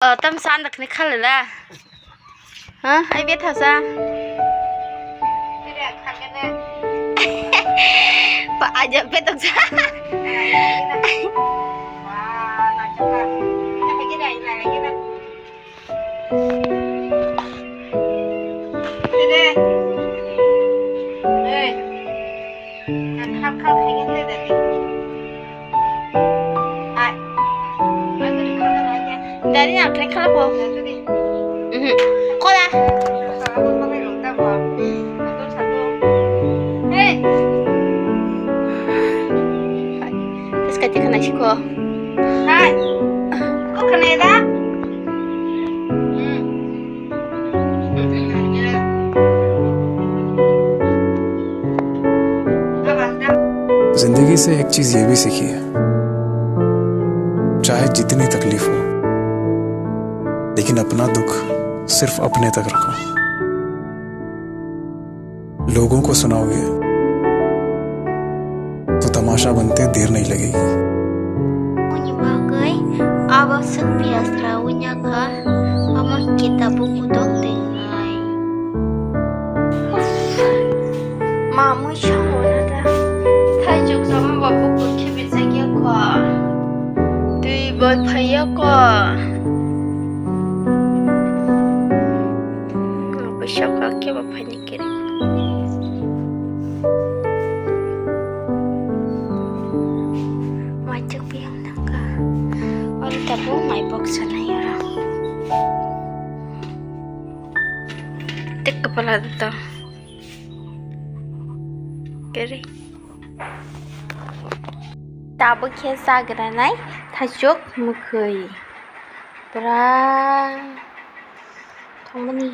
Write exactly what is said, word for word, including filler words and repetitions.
Oh, tam san dak ni khala la. Ha, ai be thasa. Pa aja be tok sa. Dari nak kena kalau kau. Mhm. Kau dah. Terus kata kena siko. Hai. Kau kena dah. जिंदगी से एक चीज ये भी सीखी है, चाहे जितनी तकलीफ हो, लेकिन अपना दुख सिर्फ अपने तक रखो। लोगों को सुनाओगे तो तमाशा बनते देर नहीं लगेगी। Uni bagwi abo swk piasra wngya kha, amo khe tabuk kutok twngnai. Ma mui samona da. Thaichuk sama ba bukur khe bijak ya kho. Twi bai phai ya kho. Bai sokha khe ba phai ni kiri. Mai chuk pi ang nang ka. Ori ta bo mai bok sa na ya ra. Tik kapala da. Kiri. Tabuk khe chagranai thaichuk mwkhwi. Pura thangmani